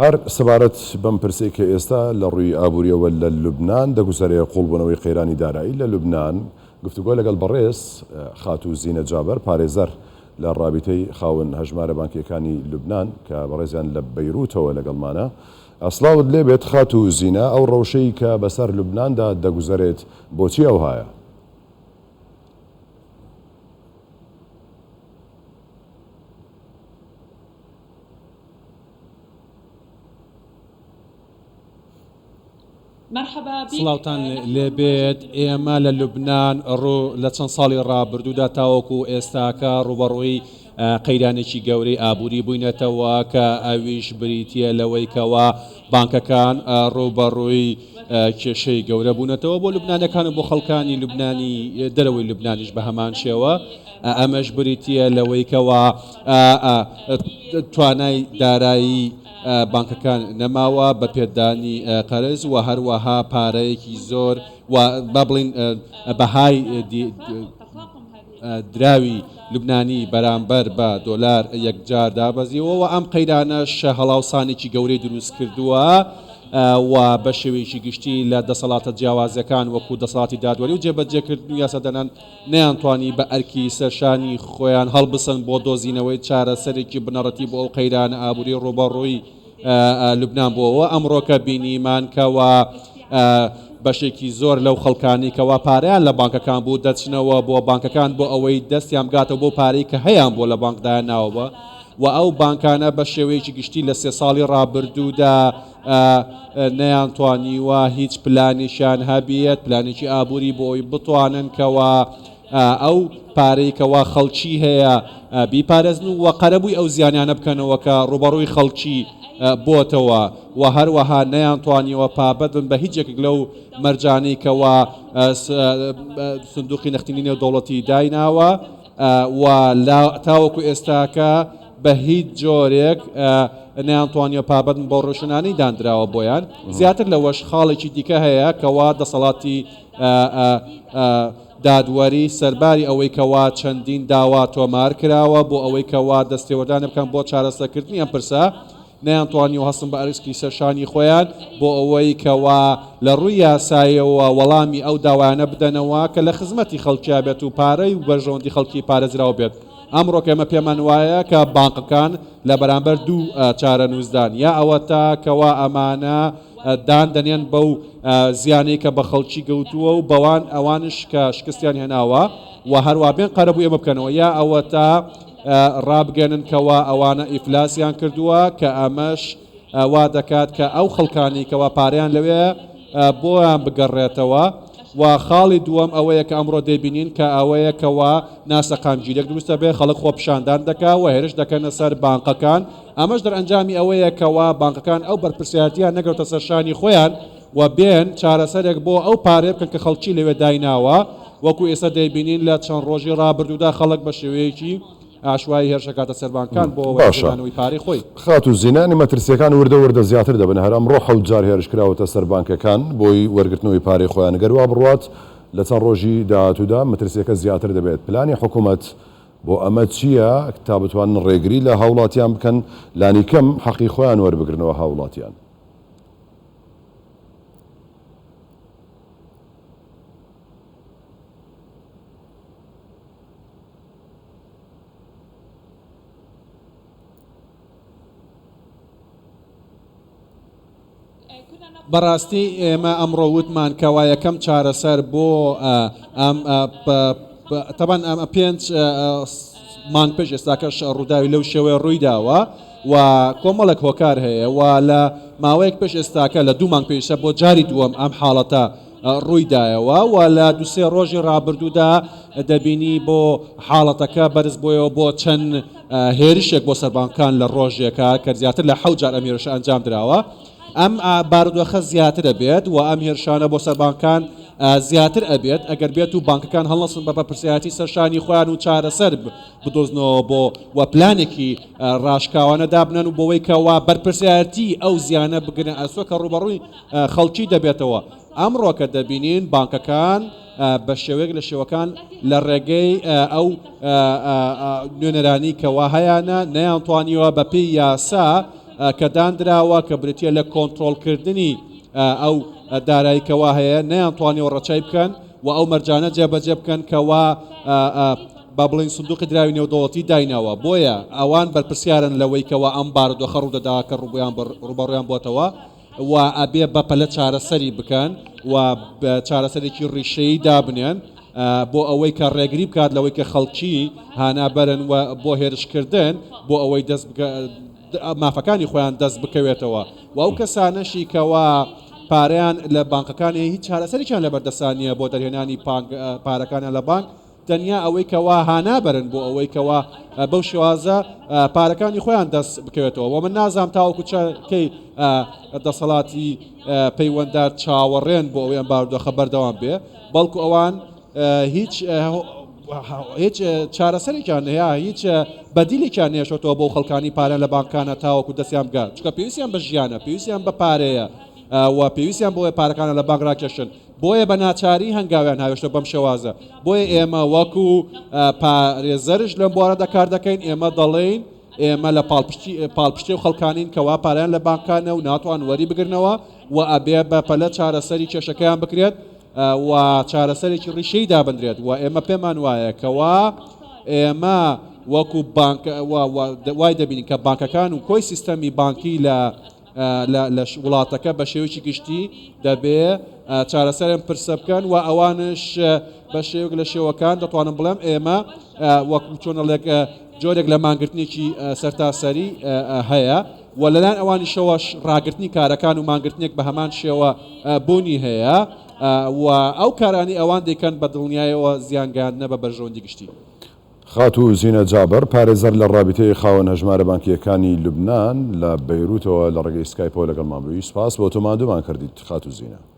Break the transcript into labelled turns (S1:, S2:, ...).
S1: هەر سەبارەت بەم پرسەی کە ئێستا لە ڕووی ئابوورییەوە لە لوبنان دەگوزەرێ، قووڵبوونەوەی قەیرانی دارایی لە لوبنان، گفتوگۆ لەگەڵ بەڕێز خاتوو زینە جابەر پارێزەر لە ڕابیتەی خاوەن هەژمارە بانکییەکانی لوبنان کە بەڕێزیان لە بەیروتەوە لەگەڵمانە. سڵاوت لێبێت خاتوو زینە، ئەو ڕەوشەی کە بەسەر لوبناندا دەگوزەرێت بۆچی ئەوهایە؟
S2: سڵاوتان لێبێت، ئێمە لە لوبنان ڕوو لە چەند ساڵی ڕابردوودا تاوەکو ئێستاکە ڕووبەڕووی قەیرانێکی گەورەی ئابووری بووینەتەوە کە ئەویش بریتییە لەوەی کەوا بانکەکان ڕووبەڕووی کێشەی گەورە بوونەتەوە بۆ لوبنانەکان و بۆ خەڵکانی لوبنانی دەرەوەی لوبنانیش بە هەمان شێوە ئەمەش بریتییە لەوەی کەوا توانای دارایی بانکەکان نەماوە بە پێدانی قەرز و هەروەها پارەیەکی زۆر و با بڵین بەهای دراوی لوبنانی بەرامبەر بە دۆلار یەکجار دابەزیوە و ئەم قەیرانەش هەڵاوسانێکی گەورەی دروست کردووە و بە شێوەیەکی گشتی لە دەسەڵاتە جیاوازەکان وەکو دەسەڵاتی دادوەری و جێبەجێکردن و یاسادانان نەیانتوانی بە ئەرکی سەرشانی خۆیان هەڵبسن بۆ دۆزینەوەی چارەسەرێکی بنەڕەتی بۆ ئەو قەیرانە ئابووری ڕووبەڕووی لوبنان بووەوە. ئەمڕۆکە بینیمان کەوا بەشێکی زۆر لەو خەڵکانی کەوا پارەیان لە بانکەکان بوو دەچنەوە بۆ بانکەکان بۆ ئەوەی دەستیان بگاتەوە بۆ پارەی کە هەیان بووە لە بانک دایانناوە و ئەو بانکانە بە شێوەیەکی گشتی لە سێ ساڵی ڕابردوودا نەیانتوانیوە هیچ پلانێکیان هەبێت، پلانێکی ئابووری بۆ ئەوەی بتوانن کەوا ئەو پارەی کەوا خەڵکی هەیە بیپارێزن و قەرەبووی ئەو زیانانە بکەنەوە کە ڕووبەڕووی خەڵکی بۆتەوە و هەروەها نەیانتوانیوە پابەند بن بە هیچ یەکێک لەو مەرجانەی کەوا سندوقی نەختینی نێودەوڵەتی دایناوە و تاوەکو ئێستاکە بە هیچ جۆرێک نەیانتوانیوە پابەند بن بەو ڕێوشوێنانەی داندراوە بۆیان. زیاتر لەوەش خاڵێکی دیکە هەیە کەوا دەسەڵاتی دادوەری سەرباری ئەوەی کەوا چەندین داوا تۆمار کراوە بۆ ئەوەی کەوا دەستێوەردان بکەن بۆ چارەسەرکردنی ئەم پرسە، نەیانتوانیوە هەستن بە ئەرکی سەرشانی خۆیان بۆ ئەوەی کەوا لە ڕووی یاساییەوە وەڵامی ئەو داوایانە بدەنەوە کە لە خزمەتی خەڵکیا بێت و پارەی و بەرژەوەندی خەڵکی پارێزراو بێت. ئەمڕۆکە ئێمە پێمان وایە کە بانقەکان لە بەرامبەر دوو چارەنووسدان، یا ئەوەتا کەوا ئەمانە دان دەنێن بەو زیانەی کە بە خەڵکی گەوتووە و بەوان ئەوانش کە شکستیان هێناوە و هەروا بێن قەرەبووی ئێمە بکەنەوە، یا ئەوەتا ڕابگەنن کەوا ئەوانە ئیفلاسیان کردووە کە ئەمەش وا دەکات کە ئەو خەڵکانەی کەوا پارەیان لەوێ بۆیان بگەڕێتەوە و خاڵی دووەم ئەوەیە کە ئەمڕۆ دەیبینین کە ئەوەیە کەوا ناسەقامگیریەک دروست دەبێت، خەڵک خۆپیشاندان دەکا و هێرش دەکەنە سەر بانقەکان، ئەمەش دەرئەنجامی ئەوەیە کەوا بانقەکان ئەو بەرپرسیارەتیان نەگرتە سەر شانی خۆیان و بێن چارەسەرێک بۆ ئەو پارەیە بکەن کە خەڵکی لەوێ دایناوە، وەکو ئێستا دەیبینین لە چەند ڕۆژی ڕابردوودا خەڵک بە شێوەیەکی عەشوایی هێرش ئەکاتە سەر بانکان بۆ
S1: باشە
S2: وەدەستهێنانەوەی پارەی خۆی.
S1: خاتوو زینانی مەترسیەکان وردە وردە زیاتر دەبن هەر ئەمڕۆ حەوت جار هێرش کراوەتە سەر بانکەکان بۆی وەرگرتنەوەی پارەی خۆیان گەر وا بڕوات لە چەند ڕۆژی داهاتوودا مەترسیەکە زیاتر دەبێت پلانی حکومەت بۆ ئەمە چیە تا بتوانن ڕێگری لە هاوڵاتیان بکەن لانیکەم حەقی خۆیان وەربگرنەوە هاوڵاتیان.
S2: بەڕاستی ئێمە ئەمڕۆ وتمان کەوا یەکەم چارەسەر بۆ ئەم تەبان ئەم پێنج مانگ پێش ئێستاکەش ڕووداوی لەو شێوەیە ڕوویداوە و کۆمەڵێک هۆکار هەیە و لە ماوەیەک پێش ئێستاکە لە دوو مانگ پێشە بۆ جاری دووەم ئەم حاڵەتە ڕوویدایەوە و لە دوو سێ ڕۆژی ڕابردوودا دەبینی بۆ حاڵەتەکە بەرز بۆیەوە بۆ چەند هێرشێک بۆ سەر بانکان لە ڕۆژێکا کە زیاتر لە حەوت جار ئەم هێرشە ئەنجام دراوە ئەم بارودۆخە زیاتر ئەبێت و ئەم هێرشانە بۆ سەر بانکان زیاتر ئەبێت ئەگەر بێت و بانکەکان هەڵنەسن بە بەرپرسیارەتی سەرشانی خۆیان و چارەسەر بدۆزنەوە بۆ و پلانێکی ڕاشکاوانە دابنەن و بۆوەی کەوا بەرپرسیارەتی ئەو زیانە بگرنە ئەستۆ کە ڕووبەڕووی خەڵکی دەبێتەوە. ئەمڕۆکە دەبینین بانکەکان بە شێوەیەک لە شێوەکان لە ڕێگەی ئەو نوێنەرانی کەوا هەیانە نەیانتوانیوە بە پێی یاسا کە داندراوە کە بریتیە لە کۆنترۆڵکردنی ئەو دارایی کەوا هەیە نەیانتوانیوە ڕەچای بکەن و ئەو مەرجانە جێبەجێ بکەن کەوا با بڵێین سندوقی دراوی نێودەوڵەتی دایناوە، بۆیە ئەوان بەرپرسیارن لەوەی کەوا ئەم بارودۆخە ڕوودەدا کە ڕووبەڕوویان بۆتەوە و ئەبێ بەپەلە چارەسەری بکەن و چارەسەرێکی ڕیشەیی دابنێن بۆ ئەوەی کە ڕێگری بکات لەوەی کە خەڵکی هانا بەرن و بۆ هێرشکردن بۆ ئەوەی دەست مافەکانی خۆیان دەست بکەوێتەوە و ئەو کەسانەشی کەوا پارەیان لە بانقەکان هەیە هیچ چارەسەرێکیان لەبەردەسا نییە بۆ دەرهێنانی پارەکانیان لە بانک تەنیا ئەوەی کەوا هانا بەرن بۆ ئەوەی کەوا بەو شێوازە پارەکانی خۆیان دەست بکەوێتەوە و من نازانم تاوەکو چە کەی دەسەڵاتی پەیوەندار چاوەڕێن بۆ ئەوەی ئەم بارودۆخە بەردەوام بێ بەڵکو ئەوان هیچ هیچ چارەسەرێکیان هەیە هیچ بەدیلێکیان نێشتەوە بۆ خەڵکانی پارە لە بانکانە تاوەکو دەستیان بگات چونکە پێویستیان بە ژیانە پێویستیان بە پارەیە و پێویستیان بۆیە پارەکانە لە بانک ڕاکێشن بۆیە بە ناچاری هەنگاویان هاوێشتە بەم شێوازە. بۆیە ئێمە وەکو پارێزەرش لەم بوارەدا کار دەکەین، ئێمە دەڵێین ئێمە لە پاڵپشتی پاڵپشتی ئەو خەڵکانین کەوا پارەیان لە بانکانە و ناتوان وەری بگرنەوە و ئەبێ بە پەلە چارەسەری کێشەکەیان بکرێت و چارەسەرێکی ڕیشەیی دابنرێت و ئێمە پێمان وایە کەوا ئێمە وەکو بانک وای دەبینین کە بانکەکان و کۆی سیستەمی بانکی لە لە وڵاتەکە بە شێوەیەکی گشتی دەبێ چارەسەر ئەم پرسە بکەن و ئەوانش بە شێوەک لە شێوەکان دەتوانم بڵێم ئێمە وەک چۆنەڵێک جۆرێک لە مانگرتنێکی سەرتاسەری هەیە و لەلایەن ئەوانیشەوە ڕاگرتنی کارەکان و مانگرتنێک بە هەمان شێوە بوونی هەیە و ئەو کارانی ئەوان دەیکەن بە دڵنیایەوە زیانگەیاندنە بە بەرژەوەندی گشتی.
S1: خاتوو زینە جابر، پارێزەر لە ڕابیتەی خاوەن هەژمارە بانکییەکانی لوبنان لە بەیروتەوە لە ڕێگەی سکایپەوە لەگەڵمان بووی. سوپاس بۆ تۆ ماندوومان کردیت خاتوو زینە.